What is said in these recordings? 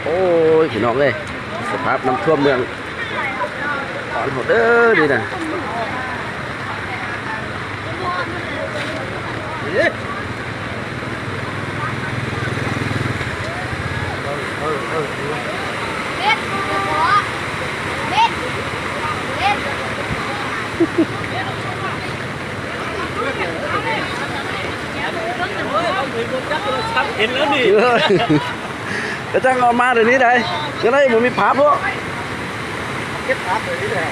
ໂອ້ຍ ພີ່ນ້ອງເອີຍ ສະພາບນ້ຳຖ້ວມເມືອງ ຕອນໂຫດເດີນີ້ນະ. ເຫັນແລ້ວນີ້ ກະຈັ່ງເອົາມາດຽວນີ້ໄດ໋ ຈັ່ງໃດບໍ່ມີພາບເນາະ. ເກັບພາບໄວ້ນີ້ແຫຼະ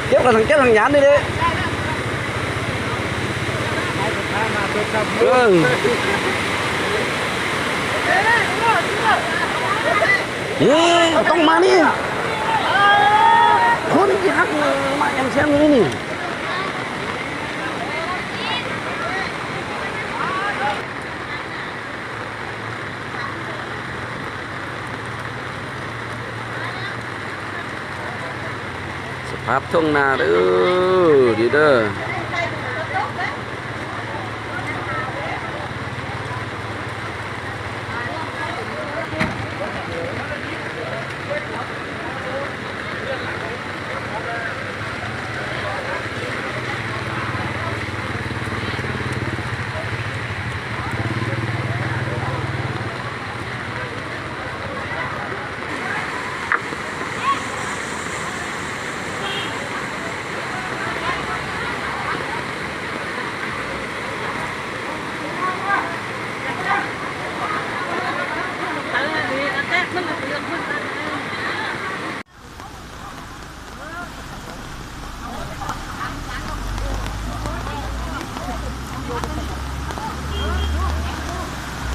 ເກັບກັບສັງເກດສັງຍານນີ້ເດ້. ເອີ ເອີ ຕ້ອງມານີ້ ຄົນທີ່ຮັກມາແອມແຊມຢູ່ນີ້. ສະພາບທົ່ງນາເດີ ດີເດີ.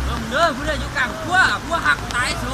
ເບິ່ງເດີ ຜູ້ໃດຢູ່ກາງຂົວ ຜົວຮັກຕາຍສູ.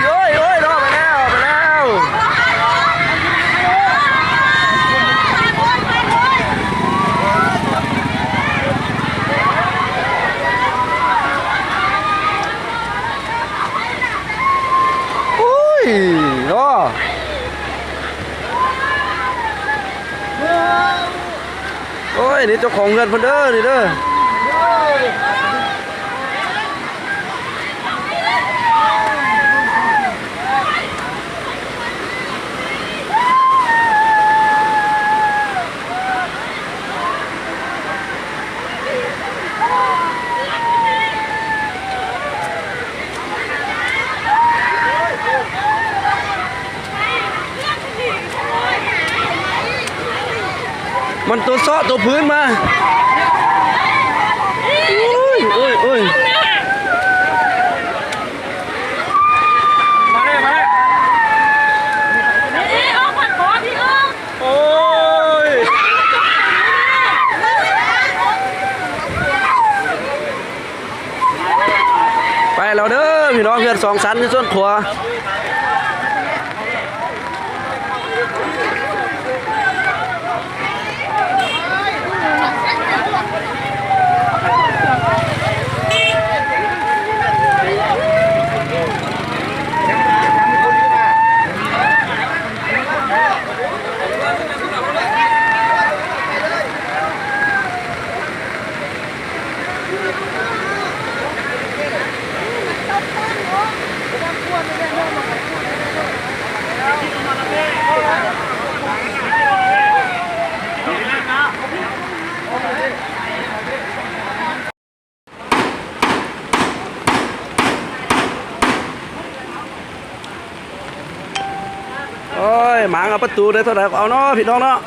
ໂອ້ຍ ໂອ້ຍ ໂອ້ຍ ລໍໄປແລ້ວ ໄປແລ້ວ. ໂອ້ຍ ລໍ. ໂອ້ຍ ນີ້ເຈົ້າຂອງເຮືອນເພິ່ນເດີ ນີ້ເດີ. ມັນຕົວເຊາະຕົວພື້ນມາ. ໂອ້ຍ ໂອ້ຍ ໂອ້ຍ ມາເລີຍ ມາເລີຍ. ໂອ້ຍ ໄປແລ້ວເດີພີ່ນ້ອງ ເຮືອນສອງຊັ້ນຢູ່ສວນຂົວ. ໂອ້ຍ ໝາງເອົາປະຕູໄດ້ເທົ່າໃດກໍເອົາເນາະ ພີ່ນ້ອງເນາະ.